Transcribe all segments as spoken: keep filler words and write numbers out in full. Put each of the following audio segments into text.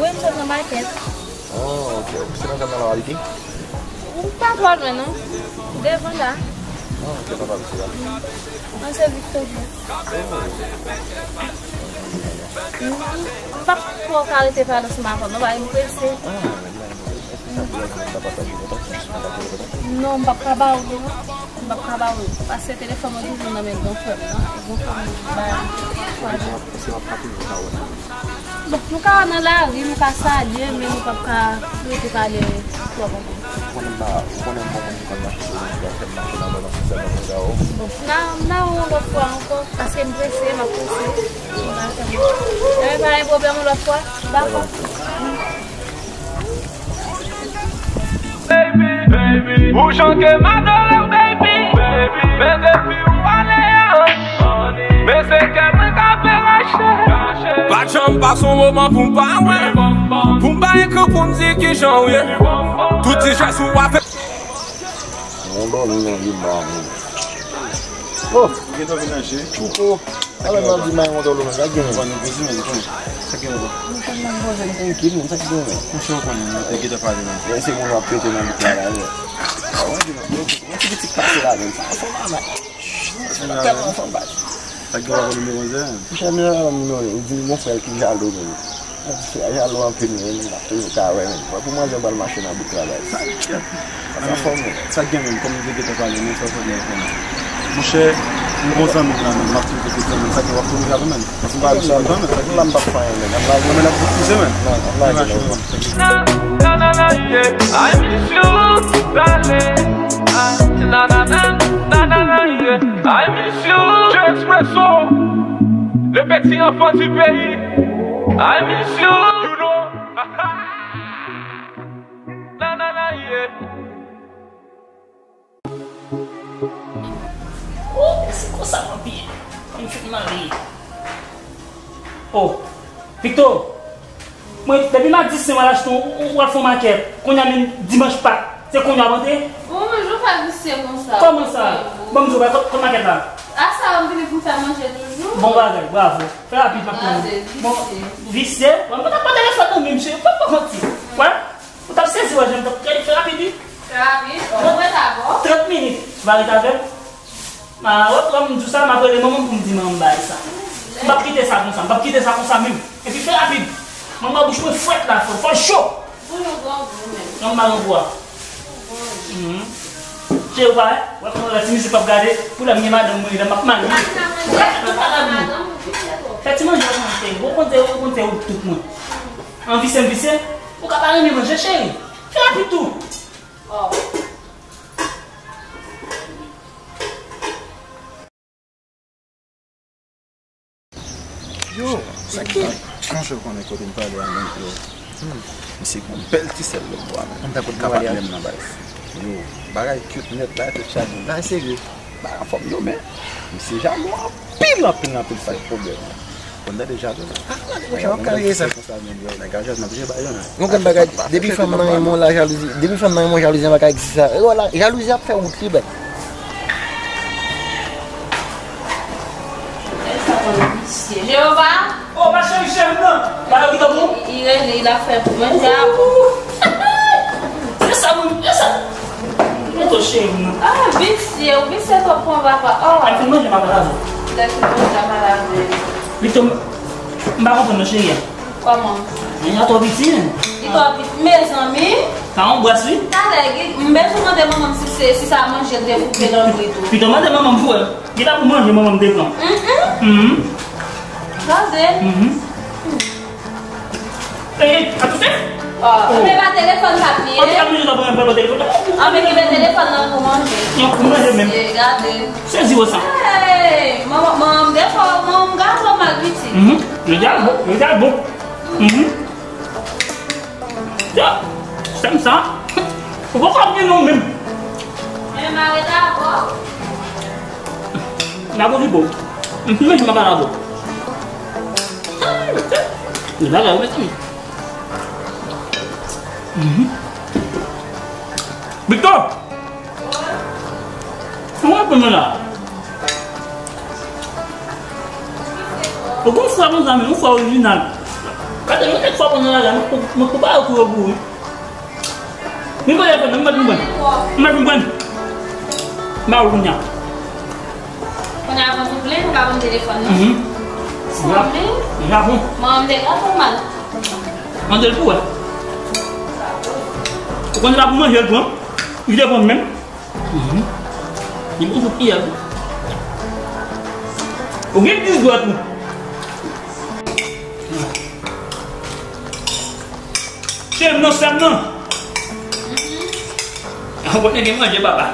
Wi, m sot nan makèt. Ah, ok. Se nan zòn nan la w abite? M pa twò lwen, non. Devan la. Ah, ok, pa pale sou la. Mwen se Victoria. M p ap twò ka rete pale ansanm avè w, non, paske m prese. Ah, èske sa deranj ou m ta pataje kontak ou, si m ta pataje kontak ou? Non, m p ap ka ba ou li, non. M p ap ka ba ou li. Paske telefòn mwen toujou nan men gran frè m nan. Gran frè m ba li. Èske m ap ka toujou ka wè nou? Bon, nou ka nan lari, nou ka salye, men nou p ap ka rete pale twòp ankò. Ou konnen m pa, ou konnen m pa konn konn mache sou moun ki ap fè m mache nan vòlò, se sèlman pou m ka wè w. Bon, n a, n a wè w lòt fwa ankò, paske m prese, m ap prese. Enben, pa gen pwoblèm, yon lòt fwa. Dakò. Baby, baby, ou jan ke m adore w, baby, baby. Men depi ou ale a, men se kè mwen k ap rache. Pa t janm pase yon moman pou m pa wè, pou m pa ekri w, pou m di kijan w ye. Tout ti jès ou ap fè. Yon dòmi nan li ba mwen. Oh, gen dòmi nan je. Chouko. Alò, m ap di may mwen dòlo, men sa k gen menm? Bon, nou poze, men, konnen. Sa k gen menm? Mwen konn nan poze, m trankil, men sa k gen menm? Monchè, ou konnen, mwen te gentan pale, men. Men se moun w ap pete nan bouk la, la, men. Mwen di, mwen, mwen, mwen, ti pitit pase la, men. Sa, sa, sa, sa, tèlman anfòm, baz. Sa k gen w avè nimewo onz la? Monchè, men, nimewo onz, li di l gon frè l ki jalou, men. Frè a jalou anpil, men, m ap toujou ka wè, men. Wè pou manzè pral mache nan bouk la, baz. Sa k gen menm, kòm m te gentan pale, men sa w fè byen konnen. Monchè, m gon zanmi m la, men, m ap toujou te zanmi m, sa k gen w ap toujou jalou, men. Paske m pa misye lontan, men, sa k gen. M pa fè anyen, men. Nan, nan, nan, ap bout kouze, men. Nan, nan, nan, nan. Na, na, na, yeah. I miss you, darling. Ah, na, na, na, na, na, na, yeah. I miss you. Jay Expresso, le petit enfant du pays. I miss you, you know. Na, na, na, yeah. Oh, se konsa m ap ye. M fin mare. Oh, Victor, mwen, depi m a dis sen, w al achte yon, w al fè yon makèt. Kounye a menm dimanch Pak, se kounye a w ap antre? Bon, men jan w fè visye konsa. Kòman sa? Bon, m di w, kòt, kòt makèt la? A sa, m vini pou m fè manje toujou. Bon bagay, bravo. Fè rapid, m ap tann ou. Bon, visye. Bon, visye? Mwen, mwen pa pran telefòn nan men m, cheri. Fò m pa manti. Wè? Ou t ap sezi wè jan m t ap fè rapid, wi. Fè rapid. Bon, mwen dabò. Trant minit. Ou va ret avè m? Ma, wè, wè, m di w sa, m ap rele manman m pou m di manman m bagay sa. M p ap kite sa konsa, m p ap kite sa konsa menm. Epi fè rapid. Manman, bouch mwen frèt la, fò, fò l cho. Bouyon grangou menm. Non, m pa grangou a. Mhm. Cheri, ou pa wè? Wè kòman lè ti mizik p ap gade, pou lè m gen madanm mwen, lè m ap marye. Ou ka fè tout sa la pou mwen. Fè ti manje pou mwen, cheri. Ou konn se, ou konn se ou tout mwen. An visye, m visye. Ou ka pa renmen manje, cheri. Fè rapid tou. Oh. Yo, sa ki? Monchè, ou konnen kote m pale a menm, yo. Misye gon bèl ti sèl lòt bò a, men. Mwen tankou m ka pa pale menm nan baz. Yo, bagay cute nèt, bagay tèt chaje. Bagay serye. Bagay anfòm, yo, men misye jalou anpil, anpil, anpil, sa ki pwoblèm nan. Konn tande jalouzi. Ah, monchè, w ap kare sa. Konsa menm, yo, nèg a jwenn nan vye bagay, yo, men. Yon grenn bagay, depi fanm nan renmen w, la jalouzi, depi fanm nan renmen w, jalouzi an pa ka egziste sa. E wala, jalouzi ap fè wout li, bèt. Jewova! Oh, ma chérie, cheri m nan! Bagay ki tan bon? Li rele, li la fè pou manje a bon. Se sa, mwen, se sa. Mwen tou cheri m nan. Ah, visye, ou visye twòp pou yon papa. Oh. Al fin manje, m ap pale avè w. Lè fin manje, m ap pale avè w. Victor, m pa konprann non, cheri a. Kòman? Manje a twò piti, men. Li twò piti, mezanmi. Sa yon bwès, wi. Talè, m bezwen mande manman m si se, si sa manje l te koupe nan pri tou. Pito mande manman m pou wè. Li la pou manje, manman m te pran. Mhm. Gade. Mhm. E, a tout fè? Oh, men pa telefòn pa bliye. An tou ka, manje nan pran, pran telefòn. An men ki men telefòn nan pou manje. Non, pou manje menm. Gade. Sezi wè sa. Hey, manman, manman m defò, manman m gato mal piti. Mhm. Yo di al bon, yo di al bon. Mhm. Ya, sè m sa. Ou poko ap gen non menm. Men mare dabò. N a bon di bon. M fin manje m ap pale avè w. Li bagay ou mezanmi. Mhm. Victor! Kòman pou nou la? Ou gon fwa konsa, men, yon fwa orijinal. Gade, yon nèg fwa konsa la, mwen, mwen, mwen pa yo pou yo pou wi. Men pa telefòn nan, m pa t konprann. M pa t konprann. M pa wè kounye a. Kounye a, avan nou vle, nou ka ban m telefòn nan. Mhm. Sa men. Japon. Mwen, m te ka fè mal. Mande l pou wè. Ou konn la pou manje l pran. Li te pran menm. Mhm. Li pou sou pye a tou. Ou gen dis dwèt ou. Che m nan, sè m nan. Ou konnen gen manje, papa.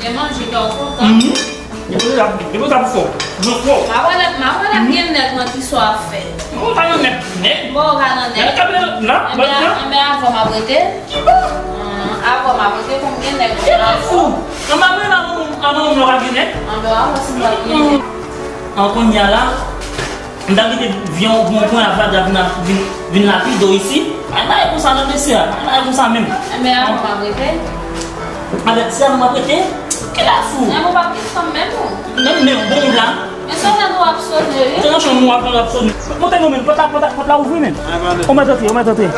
Gen manje, kè w kontan. Mhm. Depi sa, depi sa pou fò. Nan fò. M a wè lè, m a wè lè gen nèg nan ki swa ap fè. Ou pa nan nèg, nèg. Bon, ou pa nan nèg. Nèg ap nan, nan, Enben, nan. Enben, avan m ap rete. Ki bon? Hum, avan m ap rete, konbyen nèg ou Ki gen bon avan? Fou. Nan m ap rete avan, avan m lò pa gen nèg. Enben, avan si m ap gen nèg. An kounye a la, m ta kite vyan ou pran pwen avadra vin, vin, vin lapide w isi. Ay, bagay konsa nan mesye a. Ay, bagay konsa menm. Enben, avan m ap rete. Avèk se avan m ap rete? Ki la fou? Enben, ou pa gen fanm menm ou? Menm, menm, bon la. Men sa nan nou ap sone, wi. Te nan chanm ou ap, ap sone. Monte non, men, pòt la, pòt la, pòt la ouvri, men. Ou mèt antre, ou mèt antre.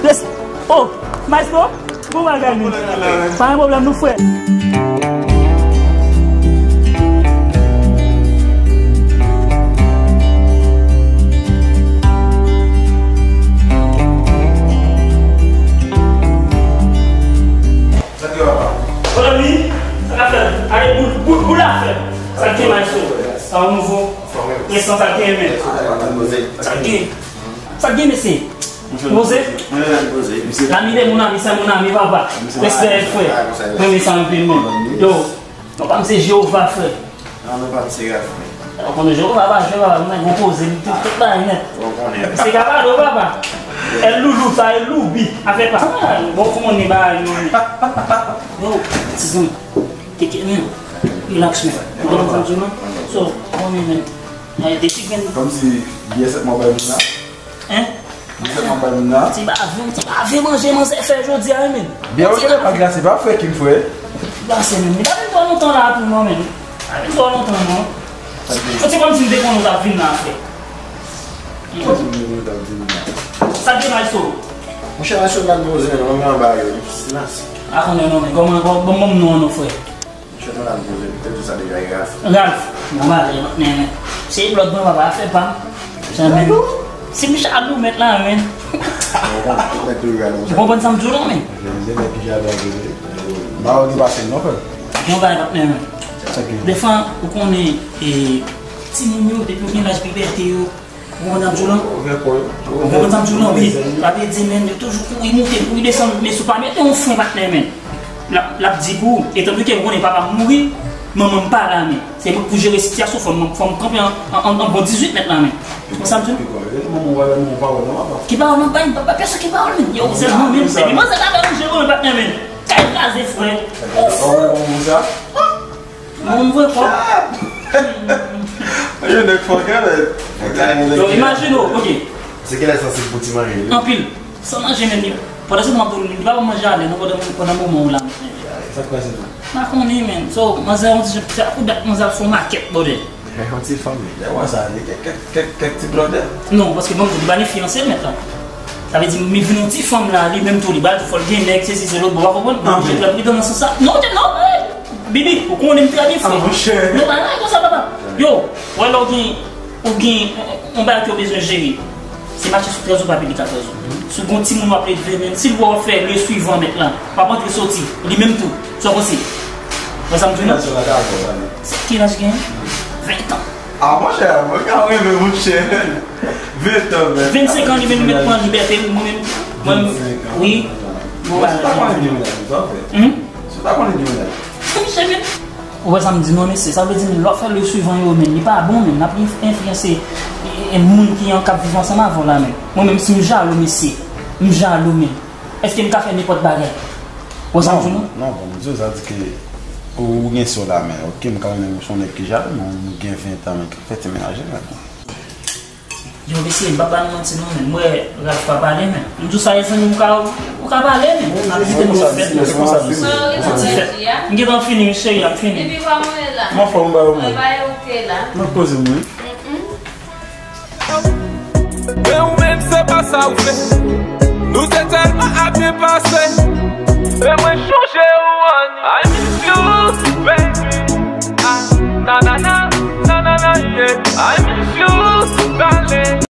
Yes. Oh, maestro, bon bagay, men. Pa gen pwoblèm, nou frè. Sa k ye, papa? Bon, zanmi, sa k ap fèt? Ale, boul, boul, boul afè. Sa k gen, maestro? Sa w nouvo? Resan, sa k gen, men? Sa k gen? Sa k gen, mesye? Poze? L'ami de mon ami, c'est mon ami, papa. Respè, frè. Mwen renmen sa anpil, men. Yo, papa m se Jewova, frè. Ou konnen Jewova pa jwe, papa, mwen gon poze, li tout, tout bagay nèt. Se ka pale, papa. El Loulou, sa, El Loubi, afè pa. Bon, konnen bagay yo, men. Yo, ti zanmi, teke, men. Relax, men. Ou konprann sa m di w, non? So, konnen, men. Depi gen Kòmsi biyè sèt mwa bay moun la. Hein? Biyè sèt mwa bay moun la. Ti bave, ti bave manje manzè fè jodi a, men. Biyè ou genlè pa glase, pa fè kim, frè. Glase, men. Li pa vin twò lontan la tou, non, men. Pa vin twò lontan, non. Sa k gen? Se kòmsi m te konnen w t ap vin la, frè. Kòmsi m te konnen w t ap vin la. Sa k gen, maestro? Monchè, maestro, pa t poze, non, men anba yo, silans. A konnen, non, men. Kòman, kòman, ban m non an, non, frè. Monchè, nou la poze, m te di sa deja, e Ralph. Ralph, bon bagay, patnè, men. Se blòd mwen, papa, fè pa m. Janmen. Si m jalou, mèt la, men. Bon, bon, tout nèg tou jalou, monchè. Ou konprann sa m di w la, men? Gen de nèg ki jalou anpil, wi. M pa wè ki pase l non, frè. Yon bagay, patnè, men. Sa k gen? Defwa, ou konnen, e, timoun yo, depi yo gen laj pibète yo, Ou konprann sa m di w lan? Ou konprann sa m di w lan, wi. Sa vle di, men, yo toujou kouri moute, kouri desann, men si w pa mete yon fren, patnè, men, l ap, l ap di pou ou. Etan donke, ou konnen papa m mouri, manman m pa la, men. Se mwen k pou jere sitiyasyon, fò m, fò m kanpe an, an, an, an bon dizuit mèt la, men. Ou konprann sa m di w lan? Manman w pa wè non, papa. Ki pawòl manman m pa wè, papa, pèsonn ki pawòl, men. Yo, se manman m, se manman m, se pa manje, manman m, patnè, men. Kay kraze, frè. Ou fou. Bon, m vre kò. Yo, nèg fò kanmenm. Yo, imajine w, ok. Se genlè sansib pou ti manje, wi. Anpil. San manje menm, li. Pandan se tan, li pa manje ale, non, pandan, pandan moman w la. Sa k pase tou? M pa konnen, men. So, manzè, yon ti jan, sa pou dat manzè ap fè yon makèt, bòdè. Yon ti fanm, lè w wè sa, li gen kèk, kèk, kèk ti blòdè. Non, paske bon, li pa gen fiyanse, mèt la. Sa vle di, m vin yon ti fanm la, li menm tou, li ba l tou, fò l gen nèg, sesi, se lòt, bon, w pa konprann? Mwen, m vle pridan nan sans sa. Non, non, eh, Bibi, ou konnen m trè byen, frè. Ah, monchè. Non, pa, pa, konsa, papa. Yo, wè lè w gen, ou gen, yon bagay ke w bezwen jere. Se mache sou trèz ou pa pile katòz ou. Si w gon timoun w ap leve, men si l wè w ap fè le swivan mèt la, w ap antre soti, li menm tou. Sa w panse? Wè sa m di w la? Ki laj gen? Ven tan. Ah, monchè, mwen ka reve, monchè. Ven tan, men. Vennsenk an, li menm, li mèt pran libète l, mwen menm, mwen menm, wi. Bon, si w ta konnen gen mennaj, sa w fè? Hmm? Si w ta konnen gen mennaj. Monchè, men. Ou wè sa m di non, mesye, sa vle di, men, lè w ap fè le swivan yo, men, li pa bon, men, n ap enfliyanse, e, e, moun ki an, k ap viv ansanm avè w la, men. Mwen menm, si m jalou, mesye, m jalou, men, èske m ka fè nenpòt bagay? Ou wè sa m di w, non? Non, non, bon, m di w, sa di ke ou, ou gen sa w la, men, ok, m ka renmen w, se yon nèg ki jalou, men, ou gen ven tan, men, k ap fè ti mennaj la, men. Yo, mesye, m p ap ba nou manti non, men. M wè Ralph pa pale, men. M di w sa, e zanmi m ka, ou ka pale, men. N ap kite nou fèt, men. M gentan fini, wi, cheri, ap fini. Epi pa mwen la. Mwen fò m ba yo, men. Mwen ba yo te la. Mwen poze m, wi. Mm, mm. sa ou fè. Nou te tèlman ap byen pase. E mwen chonje ou an